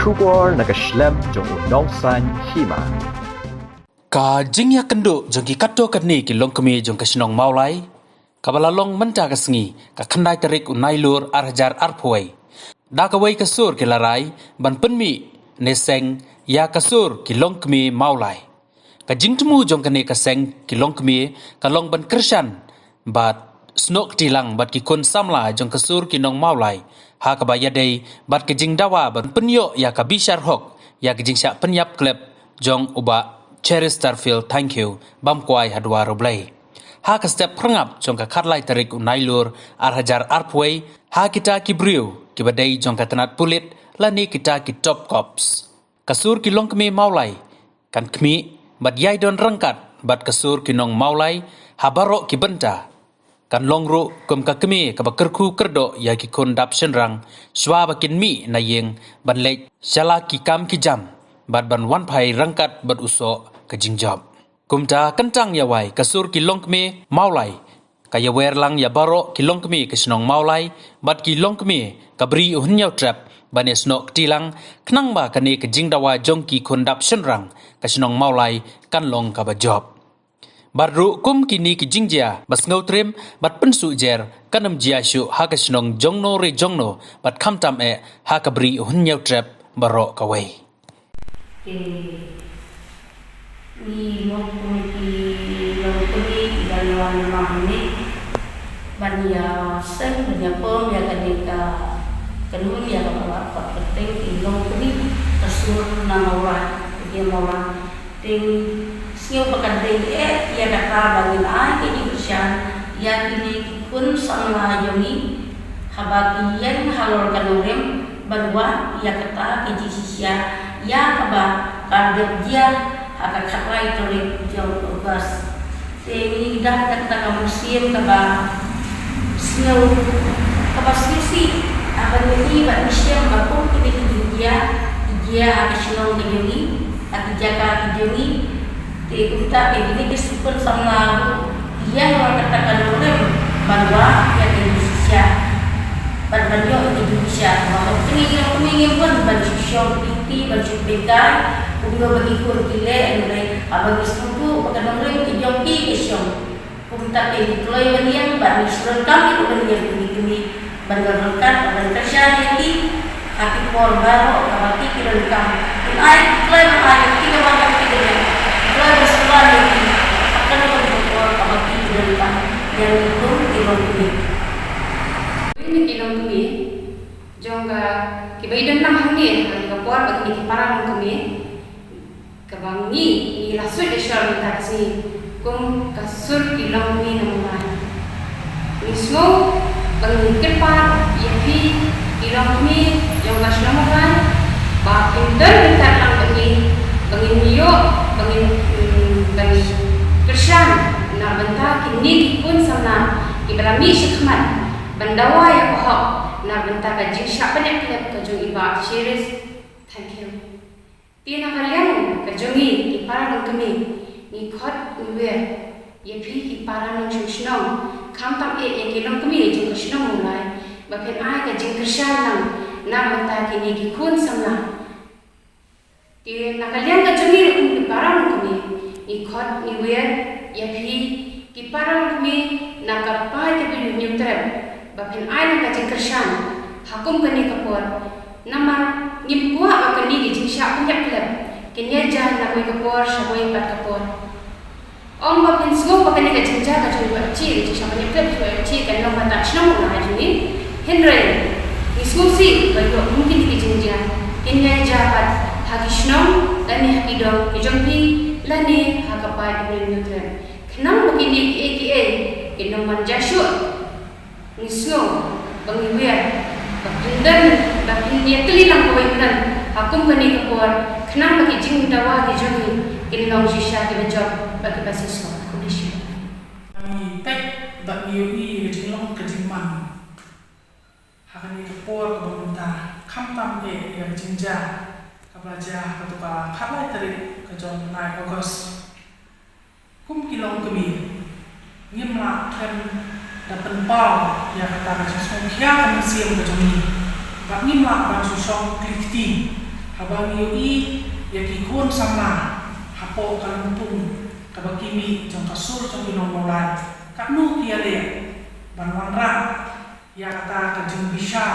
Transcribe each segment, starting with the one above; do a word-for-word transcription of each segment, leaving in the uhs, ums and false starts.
Khubor na ka shlem jong u nongsan hima. Ka jingïakynduh jong ki katto katne ki longkmie jong ka shnong Mawlai, kaba la long mynta ka sngi, ka khyndai tarik u Nailur ar hajar arphew wei. Da kawei ka sur ki la rai ban pynmih ne seng ïa ka sur ki longkmie Mawlai. Ka jingthmu jong kane ka seng ki longkmie ka long ban kyrshan bad snoh kti lang bad ki khun samla jong ka sur ki nong Mawlai, ha kaba ïadei bad ka jingdawa ban pynïoh ïa ka bishar hok ïa ka jingshah pynïap klep jong u Bah Cheristerfield Thangkhiew bam kwai ha dwar U Blei. Ha ka step phyrngap jong ka khatlai tarik u Nailur ar hajar arphew wei, ha kita ki briew kiba dei jong ka tnat pulit lane kita ki top cops, ka sur ki longkmie Mawlai kan khmih bad ïai don ryngkat bad ka sur ki nong Mawlai ha baroh ki bynta. Kan long ruh kum ka kmie kaba kyrkhu kyrdoh ïa ki khun dap shynrang shwa ba kin mih na ïing ban leit sha la ki kam ki jam bad ban wan phai ryngkat bad u soh ka jingjop. Kumta kyntang ïa wai ka sur ki longkmie Mawlai ka ïawer lang ïa baroh ki longkmie ka shnong Mawlai bad ki longkmie ka Bri U Hynñiewtrep ban ïasnoh kti lang, khnang ba kane ka jingdawa jong ki khun dap shynrang ka shnong Mawlai kan long kaba jop. Bad ruh kum kine ki jingjia ba sngewtriem bad pynsuh jer kan ym jia shuh ha ka shnong jongno re jongno bad khamtam eh ha ka Bri U Hynñiewtrep baroh kawei. Te ngi mut kum ki longkmie kiba wan namar hangne ban ïaseng ban ïapom ïa kane ka kynhun ïa kaba la pat kyrteng ki longkmie ka sur na Mawlai, ki Mawlai. Te sngew ba ka dei eh ïa kata ba ngin ai ka jingkyrshan ïa kine ki khun samla jong ngi haba ki ïeng halor ka nongrim ban wad ïa kata ka jingshisha ïa kaba ka dep jia ha ka khatlai tarik jong August. Te ngi dang da kata ka mynsiem kaba sngew, kaba sngewsih, haba ngi ïohi bad ngi shem ba kum kine ki jingjia ki jia ha ka shnong ka jong ngi, ha ki jaka ki jong ngi. Te kumta te kine ki khun samla ruh ki ïeng halor kata ka nongrim ban wad ïa ka jingshisha, ban ban ïoh ïa ka jingshisha. Ba hok te ngi ïoh, ngi ïoh ban ban shu shong kti, ban shu peit kai kumno ba ki khun ki leh, hynrei haba ngi sngewthuh ba ka nongrim ka jong ki ka shong. Kumta te ngi kloi ban ïeng bad ngi shu donkam ïa ka ban ïeng kmie kmie ban don ryngkat ban kyrshan ïa ki ha ki por baroh kaba ki ki donkam. Ngi ai, ngi kloi ban ai ïa ki kaba ki ki donkam. Ngi kloi ban sngewbha ïa ki ha kano kano ka por kaba ki ki donkam. Ïa ngi kum ki longkmie. Ngi ki longkmie jong ka kiba ïadon lang hangne ha ka por ba kine ki para longkmie. Kaba ngi, ngi la suit da shor mynta ka sngi kum ka sur ki longkmie na Mawlai. Ngi sngew ba ngi kyrpad ïa phi ki longkmie jong ka shnong Mawlai ba phin don ryngkat lang bad ngi, ba ngin ïoh, ba ngin, mm, ba ngin kyrshan na bynta kine ki khun samla kiba la mih shakhmat ban dawa ïa ka hok na bynta ka jingshah pynïap klep ka jong i Bah Cheristerfield Thangkhiew. Te na ka liang ka jong ngi ki para longkmie, ngi khot ngi wer ïa phi ki para nongshong shnong, khamtam eh ïa ki longkmie jong ka shnong Mawlai ba phin ai ka jingkyrshan lang na bynta kine ki khun samla. Te na ka liang ka jong ngi ruh kum ki para longkmie, ngi khot ngi wer ïa phi ki para longkmie na ka paid ka Bri U Hynñiewtrep ba phin ai lang ka jingkyrshan ha kum kane ka por. Namar ngim kwah ba kane ka jingshah pynïap klep kin ïa jia na kawei ka por sha kawei pat ka por. Ym ba phin sngew ba kane ka jingjia ka jong i Bah Chi, ka jingshah pynïap klep jong i Bah Chi kan long kata shnong Mawlai jong ngi. Hynrei ngi sngewsih ba ïoh kum kine ki jingjia kin ïa jia pat ha ki shnong lane ha ki dong ki jong phi lane ha ka paid ka Bri U Hynñiewtrep. Khnang ba kine kiei kiei kin ym ban jia shuh. Ngi sngew ba ngi wer ba phin don, ba phin ïatylli lang kawei kynhun ha kum kane ka por, khnang ba ki jingdawa ki jong ngi kin long shisha kiba jop bad kiba shisha. Khublei shibun. Ngi peit bad ngi ïohi ka jinglong ka jingman ha kane ka por kaba mynta, khamtam eh ïa ka jingjia kaba la jia ha katu ka khatlai tarik ka jong u bnai August. Kum ki longkmie, ngim lah khlem da pynpaw ïa kata ka jingsngewkhia ka mynsiem ka jong ngi. Bad ngim lah ban shu shong kli kti Haba ngi ïohi ïa ki khun samla hapoh ka lympung kaba ki mih jong ka sur jong ki nong Mawlai, katno ki ïaleh ban wanrah ïa kata ka jingbishar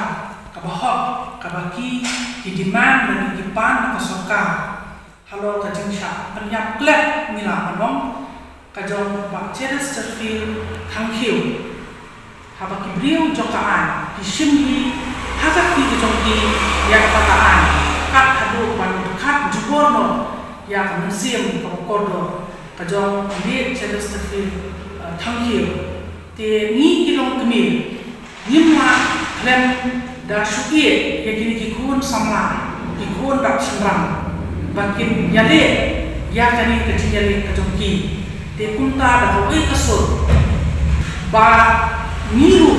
kaba hok kaba ki, ki demand lane ki pan na ka sorkar. Halor ka jingshah pynïap klet, ngi lah ban ong, ka jong Bah Cheristerfield Thangkhiew. Haba ki briew jong ka aiñ ki shim hi ha ka kti ka jong ki ïa kata ka aiñ, kat haduh ban khat jubor noh ïa ka mynsiem kaba kordor ka jong Bah Cheristerfield, eh, Thangkhiew. Te ngi ki longkmie ngim lah khlem da shu ïeh ïa kine ki khun samla, ki khun dap shynrang, ba kin ïaleh ïa kane ka jingïaleh ka jong ki. Te kumta da kawei ka sur ba ngi ruh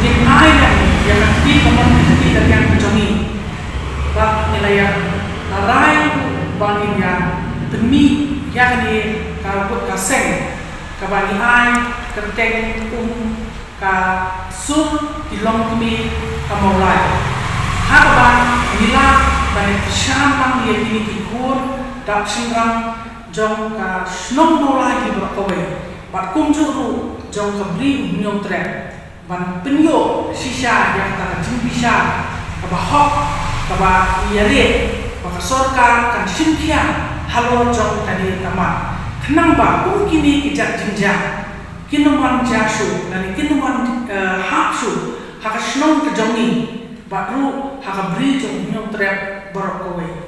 ngin ai lem ïa ka kti kamon ka kti ka liang ka jong ngi, ba ngi la ïa rai ruh ba ngin ïa pynmih ïa kane ka wut ka seng kaba ngi ai kyrteng kum ka Sur ki Longkmie ka Mawlai, ha kaba ngi lah ban kyrshan lang ïa kine ki khun dap shynrang jong ka shnong Mawlai hi baroh kawei, bad kumjuh ruh jong ka Bri u Hynñiewtrep, ban pynïoh shisha ïa kata ka jingbishar kaba hok kaba ïaleh ba ka sorkar kan shim khia halor jong kane ka mat, khnang ba kum kine ki jait jingjia kin ym wan jia shuh lane kin ym wan, eh, hap shuh ha ka shnong ka jong ngi bad ruh ha ka Bri jong u Hynñiewtrep baroh kawei.